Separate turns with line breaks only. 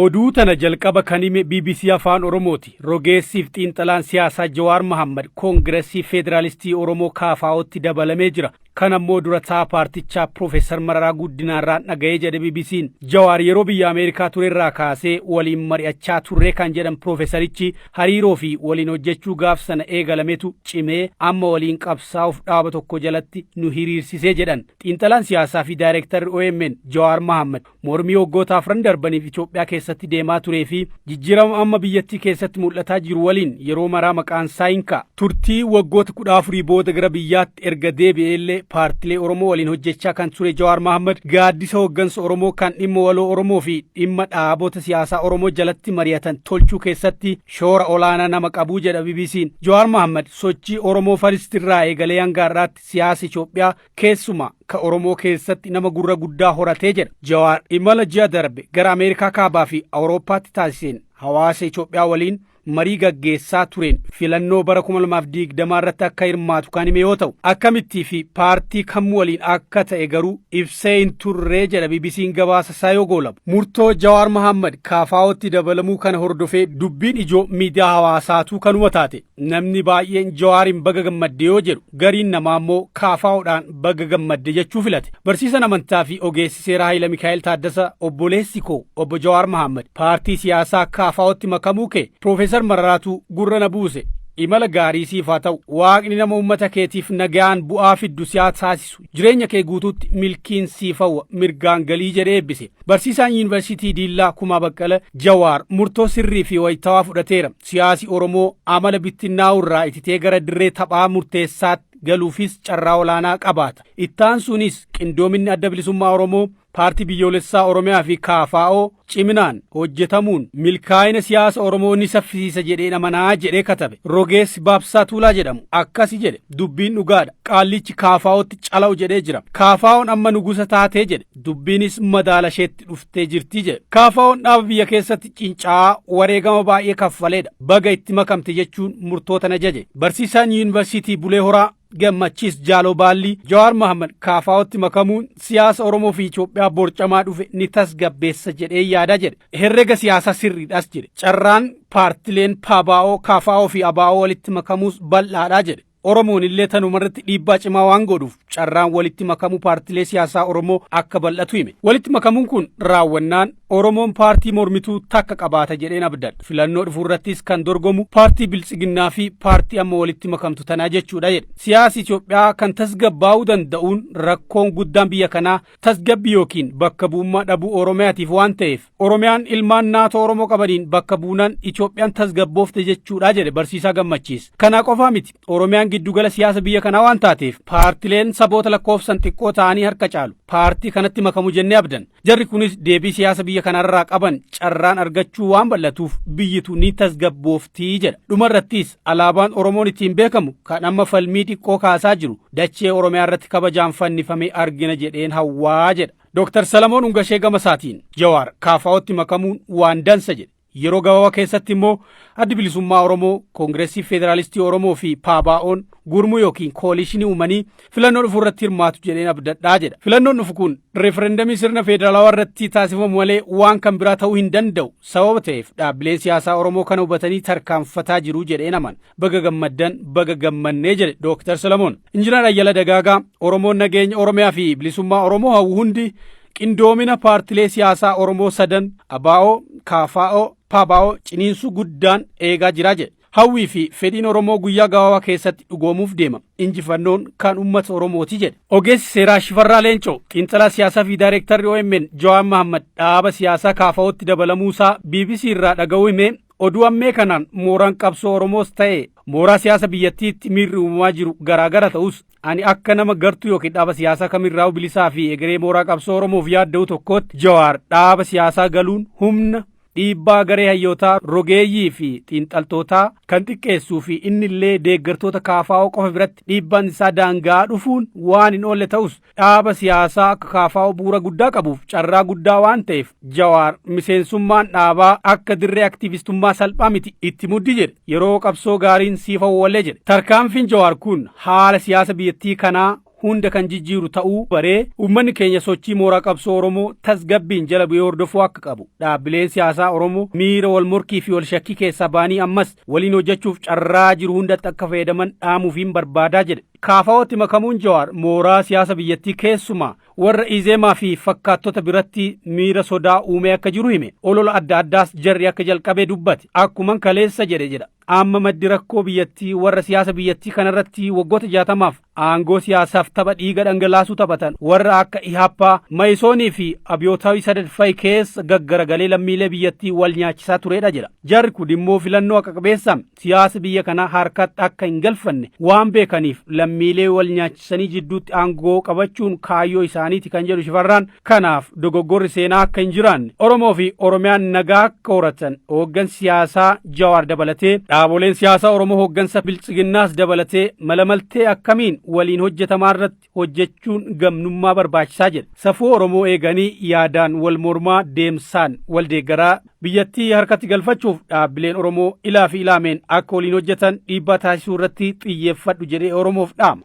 Oduu tana jalqaba kan hime BBC Afaan Oromooti. Rogeessiif xiinxalaan siyaasaa Jawaar Mohammad Koongireesii Federaalistii Oromoo KFO'tti dabalamee jira. Kan ammoo durataa paartichaa Piroofeesar Mararaa Guddinaarraan dhaga'ee jedhe BBC'n. Jawaar yeroo biyya Ameerikaa turerraa kaasee waliin mari'achaa turre kan jedhan Piroofeesarichi, hariiroo fi waliin hojjechuu gaaf sana eegalametu cimee amma waliin qabsaa'uuf dhaaba tokko jalatti nu hiriirsisee jedhan. Xiinxalaan siyaasaa fi daayirektarri OMN Jawaar Mohammad mormii waggoota 4 darbaniif Itoophiyaa keessatti deemaa turee fi jijjiirama amma biyyattii keessatti mul'ataa jiru waliin yeroo maraa maqaan isaa hin ka'a. Turtii waggoota 14 booda gara biyyaatti erga deebi'ee illee paartilee Oromoo waliin hojjechaa kan ture Jawaar Mohammad gaaddisa hooggansa Oromoo kan dhimma waloo Oromoo fi dhimma dhaabota siyaasaa Oromoo jalatti mari'atan tolchuu keessatti shoora olaanaa nama qabuu jedha BBC'n. Jawaar Mohammad sochii Oromoo First irraa eegalee hanga har'aatti siyaasa Itoophiyaa, keessumaa ka Oromoo keessatti nama gurra guddaa horatee jedha. Jawaar imala ji'a darbe gara Ameerikaa Kaabaa fi Awurooppaatti taasiseen hawaasa Itoophiyaa waliin marii gaggeessaa tureen filannoo bara 2020 irratti akka hirmaatu kan hime yoo ta'u, akkamittii fi paartii kam waliin akka ta'e garuu ibsee hin turree jedha BBC'n gabaasa isaa yoo goolabu. Murtoo Jawaar Mohammad KFO'tti dabalamuu kana hordofee dubbiin ijoo miidiyaa hawaasaatuu kanuma taate. Namni baay'een Jawaariin baga gammadde yoo jedhu, gariin namaa immoo KFO'dhaan baga gammadde jechuu filate. Barsiisan amantaa fi ogeessi seeraa Hayila Mikaa'el Taaddasa, "Obboleessi koo obbo Jawaar Mohammad paartii siyaasaa KFO'tti makamuu kee Piroofeesar Mararaatu gurra na buuse. Imala gaarii siif haa ta'u. Waaqni nama uummata keetiif nagaan bu'aa fiddu si haa taasisu. Jireenya kee guutuutti milkiin siif hawwa, mirgaan galii," jedhee eebbise. Barsiisaan Yuunivarsiitii Diillaa Kumaa Baqqala, "Jawaar murtoo sirrii fi wayitaawaa fudhateera. Siyaasi Oromoo amala bittinnaa'uu irraa ititee gara dirree taphaa murteessaatti galuufis carraa olaanaa qabaata. Ittaansuunis qindoominni Adda Bilisummaa Oromoo, Paartii Biyyoolessaa Oromiyaa fi KFO ciminaan hojjetamuun milkaa'ina siyaasa Oromoo ni saffisiisa jedheen amanaa," jedhee katabe. Rogeessi Baabsaa Tuulaa jedhamu akkasi jedhe: "Dubbiin dhugaadha. Qaallichi KFO'tti cala'u jedhee jira. KFO'n amma nugusa taatee jedhe. Dubbiinis madaala isheetti dhuftee jirti," jedhe. "KFO'n dhaaba biyya keessatti cincaa wareegama baay'ee kaffaleedha. Baga itti makamte," jechuun murtoota na jaje. Barsiisaan Yuunivarsiitii Bulee Horaa Gammachiis Jaaloo Baallii, "Jawaar Mohammad KFO'tti makamuun siyaasa Oromoo fi Itoophiyaa borcamaa dhufe ni tasgabbeessa jedhee yaada," jedhe. "Herrega siyaasaa sirriidhas," jedhe. "Carraan paartileen PABO, KFO fi ABO walitti makamuus bal'aadha," jedhe. "Oromoon illee tanumarratti dhiibbaa cimaa waan godhuuf carraan walitti makamuu paartilee siyaasaa Oromoo akka bal'atu hime. "Walitti makamuun kun raawwannaan Oromoon paartii mormituu takka qabaata jedheen abdadha. Filannoo dhufuurrattis kan dorgomu paartii Biltsiginnaa fi paartii amma walitti makamtu tanaa jechuudha," jedhe. "Siyaasi Itoophiyaa kan tasgabbaa'uu danda'uun rakkoon guddaan biyya kanaa tasgabbii yookiin bakka bu'ummaa dhabuu Oromiyaatiif waan ta'eef, Oromiyaan ilmaan naatoo Oromoo qabaniin bakka buunaan Itoophiyaan tasgabboofte jechuudha," jedhe barsiisaa Gammachiis. "Kanaa qofaa miti, Oromiyaan giddugala siyaasa biyya kanaa waan taateef paartileen saboota lakkoofsan xiqqoo ta'anii harka caalu paartii kanatti makamu jennee abdan. Jarri kunis deebii siyaasa biyya kanarraa qaban carraan argachuu waan bal'atuuf biyyitu ni tasgabbooftii," jedha. "Dhumarrattis alaabaan Oromoon ittiin beekamu kan amma falmii xiqqoo kaasaa jiru dachee Oromiyaa irratti kabajaan fannifamee argina jedheen hawwaa," jedha. Dooktar Salamoon Ungashee gama isaatiin, "Jawaar KFO'tti makamuun waan dansa," jedhe. "Yeroo gabaabaa keessatti immoo Addi Bilisummaa Oromoo, Koongireesii Federaalistii Oromoo fi PABO'n gurmuu yookiin coalition uumanii filannoo dhufu irratti hirmaatu jedheen abdadhaa," jedha. "Filannoon dhufu kun referendamii sirna federaalawaa irratti taasifamu malee waan kan biraa ta'uu hin danda'u. Sababa ta'eef dhaabbileen siyaasaa Oromoo kana hubatanii tarkaanfataa jiru jedheen amana. Baga gammaddan, baga gammannee," jedhe Dooktar Salamoon. Injinar Ayyala Dagaagaa, "Oromoon nageenya Oromiyaa fi bilisummaa Oromoo hawwu hundi qindoomina paartilee siyaasaa Oromoo sadan ABO, KFO, PABO ciniinsuu guddaan eegaa jira," jedhe. "Hawwii fi fedhiin Oromoo guyyaa gabaabaa keessatti dhugoomuuf deema. Injifannoon kan uummata Oromooti," jedhe. Ogeessi seeraa Shifarraa Leencoo, xiinxalaa siyaasaa fi daayirektarri OMN Jawaar Mohammad dhaaba siyaasaa KFO'tti dabalamuusaa BBC irraa dhaga'uu himee, oduu ammee kanaan mooraan qabsoo Oromoos ta'e mooraa siyaasa biyyattiitti miirri uumamaa jiru garaagara ta'us, ani akka nama gartuu yookiin dhaaba siyaasaa kamirraa bilisaa fi egeree mooraa qabsoo Oromoof yaadda'u tokkootti Jawaar dhaaba siyaasaa galuun humna dhiibbaa garee hayyootaa, rogeeyyii fi xiinxaltootaa kan xiqqeessuu fi inni illee deeggartoota KFO qofa biratti dhiibbaan isaa daangaa dhufuun waan hin oolle ta'us, dhaaba siyaasaa akka KFO bu'uura guddaa qabuuf carraa guddaa waan ta'eef Jawaar miseensummaan dhaabaa akka dirree aktiivistummaa salphaa miti, itti muddi jedhe. Yeroo qabsoo gaariin siif hawwalee jedhe. Tarkaanfiin Jawaar kun haala siyaasa biyyattii kanaa hunda kan jijjiiru ta'uu baree, uummanni keenya sochii mooraa qabsoo Oromoo tasgabbiin jala bu'ee hordofuu akka qabu, dhaabbileen siyaasaa Oromoo miira wal morkii fi wal shakkii keessaa ba'anii ammas waliin hojjechuuf carraa jiru hundatti akka fayyadaman dhaamuufiin barbaadaa jedhe. KFO'tti makamuun Jawaar mooraa siyaasa biyyattii, keessumaa warra Izeemaa fi fakkaattota biratti miira sodaa uumee akka jiru hime. Olola adda addaas jarri akka jalqabee dubbate. Akkuman kaleessa jedhe jedha. Amma maddi rakkoo biyyattii warra siyaasa biyyattii kanarratti waggoota 60f aangoo siyaasaaf tapha dhiiga dhangalaasuu taphatan, warra akka Ihaappaa, Mayisoonii fi Abiyootaawii Sadadfayi keessa gaggaragalee lammiilee biyyattii wal nyaachisaa turedha jedha. Jarri kun immoo filannoo haqa qabeessaan siyaasa biyya kanaa harkatti akka hin galfanne waan beekaniif, lammiilee wal nyaachisanii jidduutti aangoo qabachuun kaayyoo isaaniiti kan jedhu Shifarraan, kanaaf dogoggorri seenaa akka hin jiraanne, Oromoo fi Oromiyaan nagaa akka horatan, hooggansi siyaasaa Jawaar dabalatee dhaaboleen siyaasaa Oromoo hooggansa Biltsiginnaas dabalatee malamaltee akkamiin waliin hojjetamaa irratti hojjechuun gamnummaa barbaachisaa jedha. Safuu Oromoo eeganii yaadaan wal mormaa, deemsaan wal deeggaraa biyyattii harkatti galfachuuf dhaabbileen Oromoo ilaa fi ilaameen akka waliin hojjetan dhiibbaa taasisuu irratti xiyyeeffadhu jedhee Oromoof dhaama.